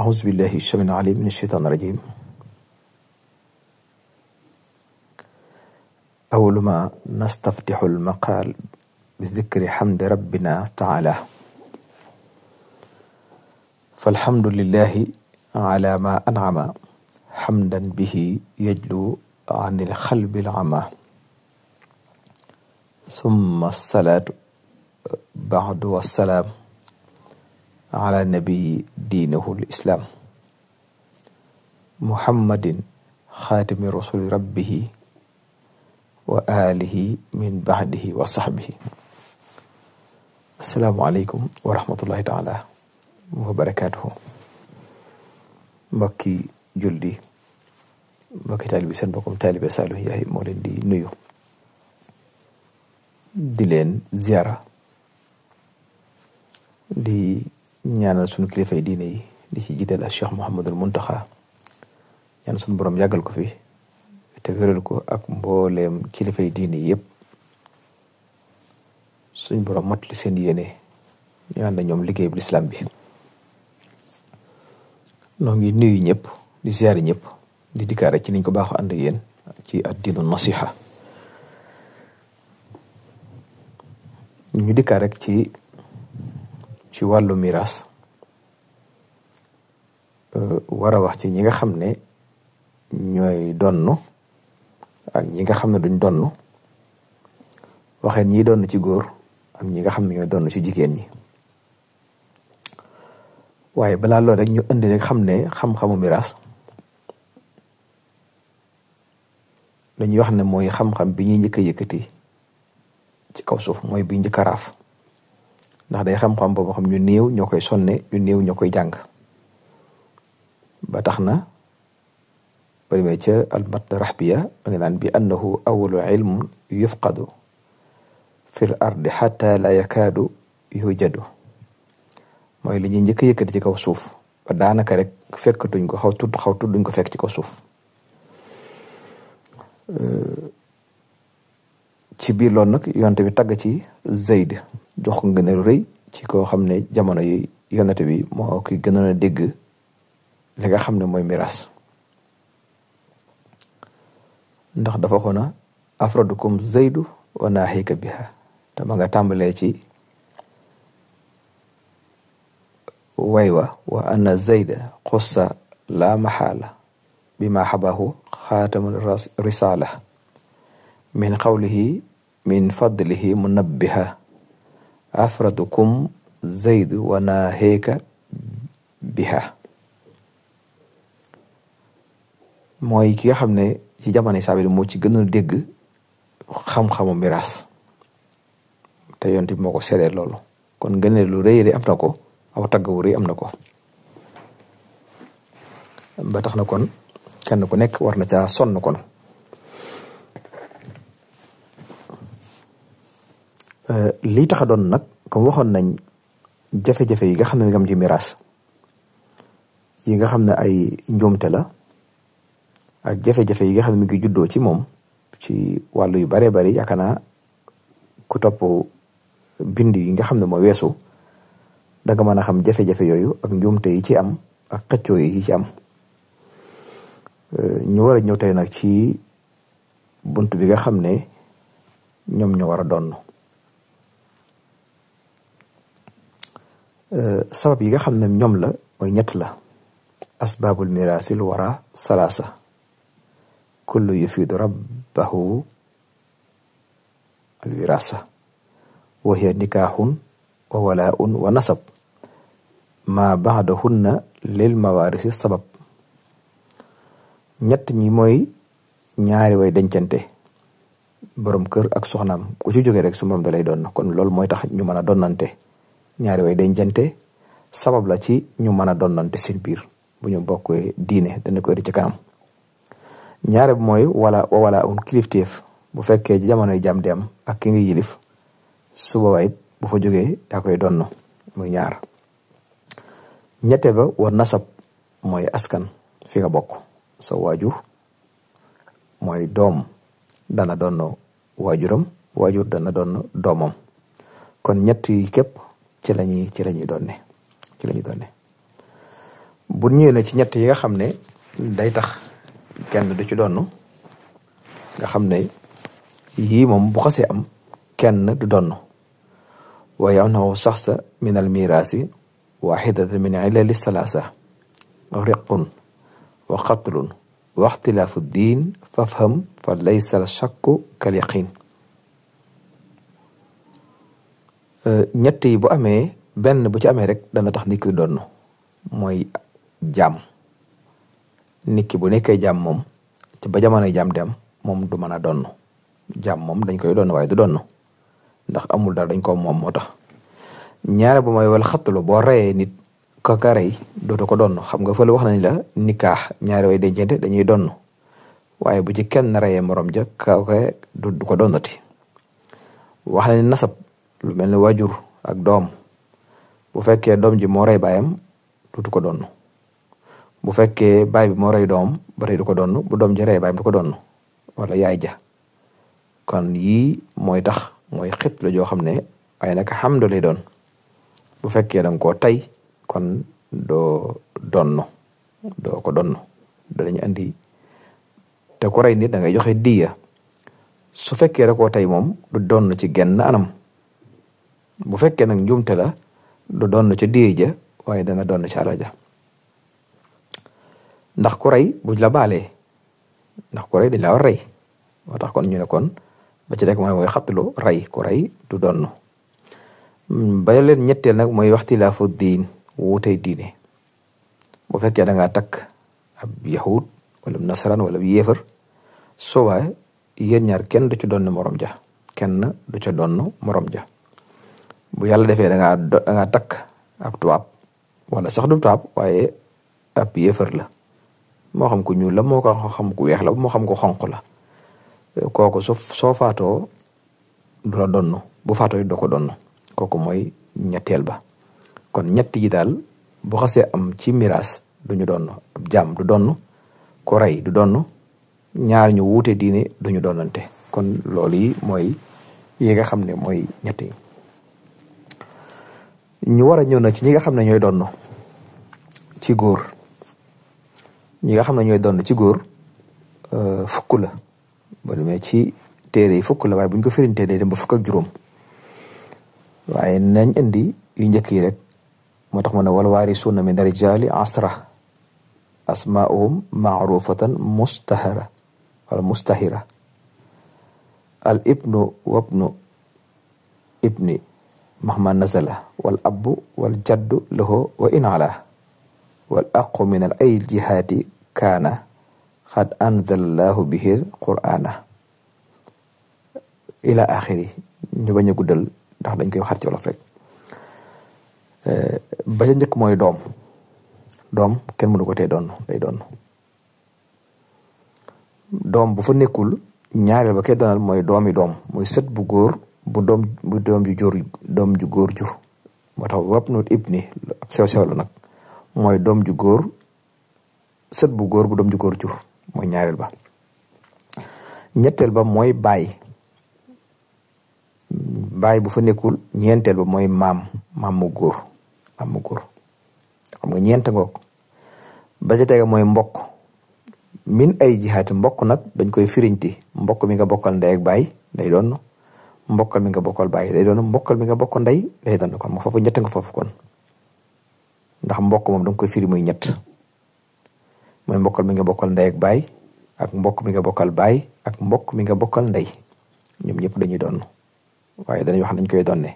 أعوذ بالله السميع العليم من الشيطان الرجيم. أول ما نستفتح المقال بذكر حمد ربنا تعالى، فالحمد لله على ما أنعم حمدا به يجلو عن القلب العمى، ثم الصلاة بعد والسلام على نبي دينه الإسلام محمد خاتم رسول ربه وآله من بعده وصحبه. السلام عليكم ورحمة الله تعالى وبركاته. mbokki julli, mbokki taalibi seen mbokkum taalibe Saliou Ndiaye moo leen di nuyu di leen ziara di ñaanal sunu kilifay diine yi di ci jiital ak Cheikh Mouhamadul Muntaxa, ñaan sunu borom yàggal ko fi te wéral ko ak mbooleem kilifay diine yëpp, suñ borom mottali seen yéene ñu ànd ñoom liggéey bu lislaam bi. noo ngi nuyu ñëpp di ziare ñëpp di dikkaat rek ci niñ ko baaxoo ànd ak yéen ci addiinu nasiha. ñu dikkaat rek ci wàllu miraas, war a wax ci ñi nga xam ne ñooy donn ak ñi nga xam ne duñ donn, waxee ñi donn ci góor ak ñi nga xam ne ñooy donn ci jigéen ñi. waaye balaa loolu rek ñu indi rek xam ne xam-xamu miraas dañuy wax ne mooy xam-xam bi ñuy njëkk a yëkkati ci kaw suuf, mooy bi njëkk a raaf, ndax day xam-xam boobu xam ñu néew ñoo koy sonne, ñu néew ñoo koy jàng. ba tax na ba demee ca almatn rahbiya da nga naan bi annahu awalu ilmun yufqadu fil ardi xatta la yakaadu yujadu, mooy li ñuy njëkk a yëkkati ci kaw suuf ba daanaka rek fekkatuñ ko, xaw tudd duñ ko fekk ci kaw suuf. ci biir loolu nag yonte bi tagg ci Zayd, jox ko ngeen rëy ci koo xam ne jamono yi yonte bi moo ki gënoon a dégg li nga xam ne mooy miraas, ndax dafa xona afradukum Zaydu wa naahika biha, te ma nga tàmbalee ci waywa wa anna Zayda xussa la maxaala bi ma xabahu xaatamul risala min qawlihi min fadlihi munabbiha afradukum Zaydu wa naahika biha. mooy ki nga xam ne ci jamono saabi moo ci gën a dégg xam-xamu miraas, te yonent bi moo ko seedee loolu. kon gënee lu rëy am na ko, aw tagg wu rëy am na ko. ba tax na kon kenn ku nekk war na caa sonn. kon lii tax a doon nag, comme waxoon nañ jafe-jafe yi nga xam ne mi nga am ci miraas, yi nga xam ne ay njuumte la, ak jafe-jafe yi nga xam ne mi ngi juddoo ci moom ci wàllu yu baree bari. yaakaar naa ku topp bind yi nga xam ne moo weesu da nga mën a xam jafe-jafe yooyu ak njuumte yi ci am ak xëccoo yi ci am. ñu war a ñëw tey nag ci bunt bi nga xam ne ñoom ñoo war a doon sabab yi nga xam ne ñoom la mooy ñett la. asbaabul miraasil wara salaasa kullu yufiidu rabbahu alwiraasa wa hiya nikaaxun wa walaaun wa nasab ma baadahunna lil mawaarisi sabab. ñett ñi mooy ñaari way dencante, borom kër ak soxnaam, ku ci jógee rek su moom da lay doon. kon loolu mooy tax ñu mën a donnante. ñaari way dencante sabab la ci ñu mën a donnante seen biir bu ñu bokkee diine, dana ko indi ci kanam. ñaare bi mooy wala un kilifteef, bu fekkee jamonoy jàmm di am ak ki nga yilif, su boobaa it bu fa jógee yaa koy donn, muy ñaar. ñette ba war nasab, mooy askan fi nga bokk. sa waajur mooy doom dana doon waajuram, waajur dana doon doomam. kon ñett yi képp ci lañuy doonne. bu ñëwee na ci ñett yi nga xam ne day tax kenn du ci donn nga xam ne yii moom bu xasee am kenn du donn wa yamnahu saxsa min al miraasi waxidatan min ilali salaasa riqun wa qatlun wa ixtilaafu diin fafham fa laysa al shakku kal yaqin ñett yi bu amee benn bu ci amee rek dana tax nit ki du donn mooy jaam nit ki bu nekkee jaam moom ci ba jamonoy jaam di am moom du mën a donn jaam moom dañ koy donn waaye du donn ndax amul dara dañ ko moom moo tax ñaare bu mooy wala xattalu boo reyee nit ka rey dootu ko donn xam nga fële wax nañ la nikaax ñaari way dencante dañuy donn waaye bu ci kenn reyee morom ja ka du ko donnati wax nañ nasab lu mel ni waajur ak doom bu fekkee doom ji moo rey baayam dootu ko donn bu fekkee baay bi moo rey doom ba tey du ko donn bu doom ji rey baayam du ko donn wala yaay ja kon yii mooy tax mooy xit la joo xam ne waaye nag xamdu lay doon bu fekkee danga koo tay kon doo ko donn danañ andi te ku rey nit da ngay joxe diya su fekkee da koo tay moom du donn ci genn anam bu fekkee nag njuumte la du donn ci diya ja waaye dana donn ci alal ja ndax ku rey buñ la baalee ndax ku rey dañ la war rey moo tax kon ñu ne kon ba ci rek mooy xattalu rey ku rey du donn ba leen ñetteel nag mooy waxtilaafu diin wuutey diine bu fekkee da ngaa takk ab yahud wala nasaraan wala yéefar soobaa yéen ñaar kenn du ci donn morom ja kenn du ca donn morom ja bu yàlla defee da ngaa takk ab tubaab wala sax du tubaab waaye ab yéefar la moo xam ku ñuul la moo xam ku weex la moo xam ku xonq la kooku soo faatoo du la donn bu faatoo yi doo ko donn kooku mooy ñetteel ba kon ñett yi daal bu xasee am ci miraas duñu donn ab jaam du donn ku rey du donn ñaar ñu wuute diine duñu donnante kon loolu yi mooy yi nga xam ne mooy ñett yi ñu war a ñëw na ci ñi nga xam ne ñooy donn ci góor ñi nga xam ne ñooy donn ci góor fukk la ba demee ci téere yi fukk la waaye buñ ko firintee day dem ba fukk ak juróom waaye nañ indi yu njëkk yi rek moo tax ma ne wal waarisuuna min rijaali asra asmaa'uhum maarufatan mustahara wala mustahira al ibnu wabnu ibni mahma nazala wal abbu wal jaddu lahu wa in ala wal aqu min al ay jihaati kaana xad anzalallahu bihi qur'ana ila axiri ñu bañ a guddal ndax dañ koy waxaat ci wolof rek ba ca njëkk mooy doom kenn mënu ko tee doon day doon doom bu fa nekkul ñaareel ba koy doonal mooy doomi doom mooy sët bu góor bu doom ju góor jur moo tax wabnul ibni ab sew la nag mooy doom ju góor sët bu góor bu doom ju góor jur mooy ñaareel ba ñetteel ba mooy baay bu fa nekkul ñeenteel ba mooy maam mu góor xam nga ñeent ngoog ba ca tege mooy mbokk min ay jihaati mbokk nag dañ koy firinti mbokk mi nga bokkal ndey ak baay day doon mbokkal mi nga bokkal baay day doon mbokkal mi nga bokkal ndey day doon kon ma foofu ñett nga foofu kon ndax mbokk moom danga koy firi muy ñett mooy mbokkal mi nga bokkal ndey ak baay ak mbokk mi nga bokkal baay ak mbokk mi nga bokkal ndey ñoom ñëpp dañuy doon waaye danañ wax nañ koy donne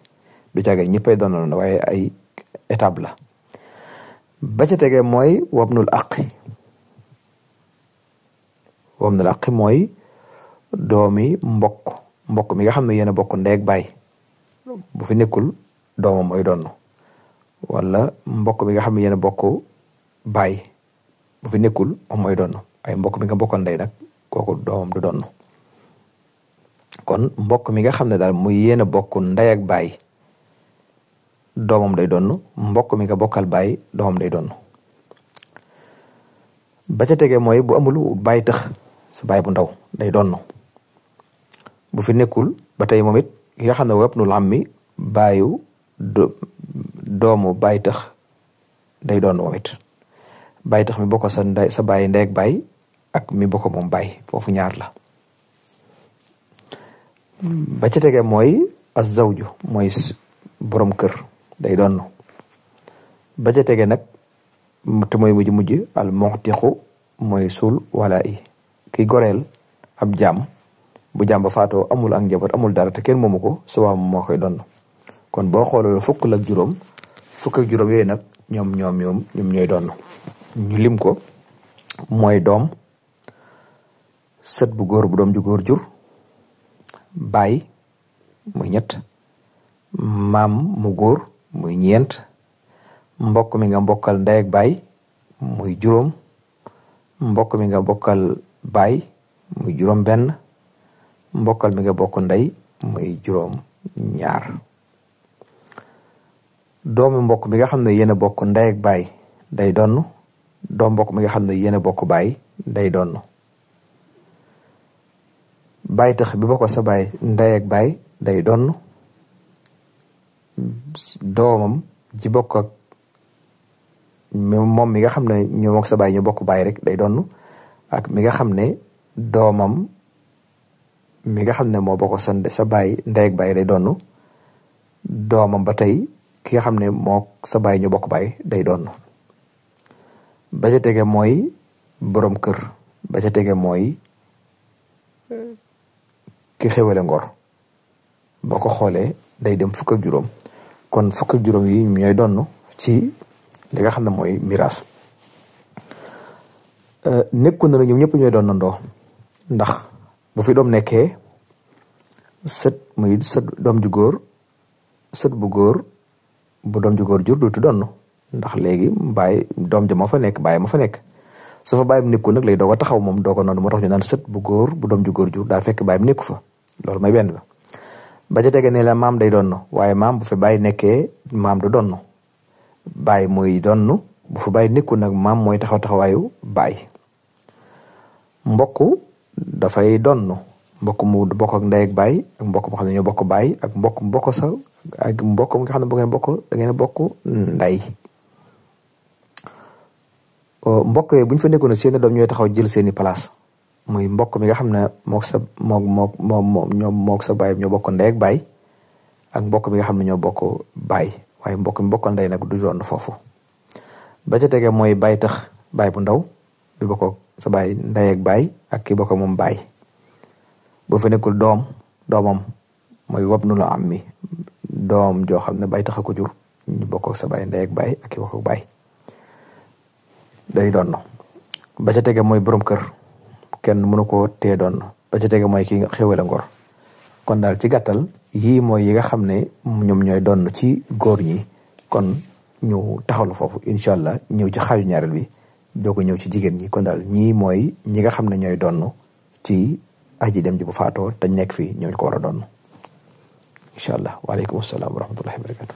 du caagee ñëppay doon waaye ay étape la ba ca tege mooy wabnul aqi mooy doomi mbokk mi nga xam ne yéen a bokk ndey ak baay bu fi nekkul doomam mooy doon wala mbokk mi nga xam ne yéen a bokk baay bu fi nekkul moom mooy doon ay mbokk mi nga bokkal ndey nag kooku doomam du doon kon mbokk mi nga xam ne daal muy yéen a bokk ndey ak baay doomam day doon mbokk mi nga bokkal baay doomam day doon ba ca tege mooy bu amul baay tëx sa baay bu ndaw day doon bu fi nekkul ba tey moom it ki nga xam ne wabnul ammi baayu doomu baay tëx day doon moom it bàyyi tax mi bokk sa ndey sa bàyyi ndey ak bàyyi ak mi bokk moom bàyyi foofu ñaar la. ba ca tege mooy az-zawju mooy borom kër day doon. ba ca tege nag te mooy mujj al mu'tiqu mooy suul wala i ki goreel ab jaam bu jaam ba faatoo amul ak njaboot amul dara te kenn moomu ko suba moo koy doon. kon boo xoolee fukk ak juróom yooyu nag ñoom ñooy doon. ñu lim ko mooy doom, sët bu góor bu doom ju góor jur, baay muy ñett, maam mu góor muy ñeent, mbokk mi nga mbokkal ndey ak baay muy juróom, mbokk mi nga bokkal baay muy juróom benn, mbokkal mi nga bokk ndey muy juróom ñaar. doomu mbokk mi nga xam ne yéen a bokk ndey ak baay day donn. doom mbokk mi nga xam ne yéen a bokk baay day donn. baay tax bi bokk sa baay ndey ak baay day donn. doomam ji bokk ak moom mi nga xam ne ñoo bokk sa baay ñu bokk baay rek day donn. ak mi nga xam ne doomam mi nga xam ne moo bokk sa baay ndey ak baay day donn. doomam ba tey ki nga xam ne moo sa baay ñu bokk baay day donn. ba ca tege mooy borom kër. ba ca tege mooy ki xewale ngor. boo ko xoolee day dem fukk ak juróom. kon fukk ak juróom yi ñooy donn ci li nga xam ne mooy miraas. nekku na ñoom ñëpp ñooy donnandoo ndax bu fi doom nekkee sët doom ju góor sët bu góor bu doom ju góor jur duutu donn ndax léegi baay doom ja ma fa nekk baay ma fa nekk. su fa baayam nekku nag lay doog a taxaw moom doog a noonu moo tax ñu naan sët bu góor bu doom ju góor jur daa fekk baayam nekku fa. loolu mooy benn ba. ba ca tege ne la maam day donn waaye maam bu fi baay nekkee maam du donn. baay mooy donn bu fa baay nekku nag maam mooy taxawaayu baay. mbokk dafay donn mbokk mu bokk ak ndey ak baay ak mbokk moo xam ne ñoo bokk baay ak mbokk mu bokk sa ak mbokk mu nga xam ne da ngeen bokk ndey. mbokk yooyu bu ñu fa nekkoon seeni doom ñooy taxaw jël seeni place muy mbokk mi nga xam ne mook sa baay ñoo bokk ndey ak baay ak mbokk mi nga xam ne ñoo bokk baay waaye mbokk mi bokkal ndey nag du doon foofu. ba ca tege mooy baay tax baay bu ndaw bi bokk sa baay ndey ak baay ak ki bokk moom baay. boo fa nekkul doomam mooy wabnul ammi doom joo xam ne baay tax a ko jur ñu bokk sa baay ndey ak baay ak ki bokk baay day doon. ba ca tege mooy borom kër kenn mënu koo tee doon. ba ca tege mooy ki nga xéwale ngor. kon daal ci gàttal yii mooy yi nga xam ne ñoom ñooy doon ci góor ñi. kon ñu taxawlu foofu incha allah ñëw ci xaaju ñaareel bi doo ko ñëw ci jigéen ñi. kon daal ñii mooy ñi nga xam ne ñooy doon ci aji dem ji bu faatoo te nekk fii ñoo ko war a doon incha allah. waaleykum salaam wa rahmatullahi wa barakatu.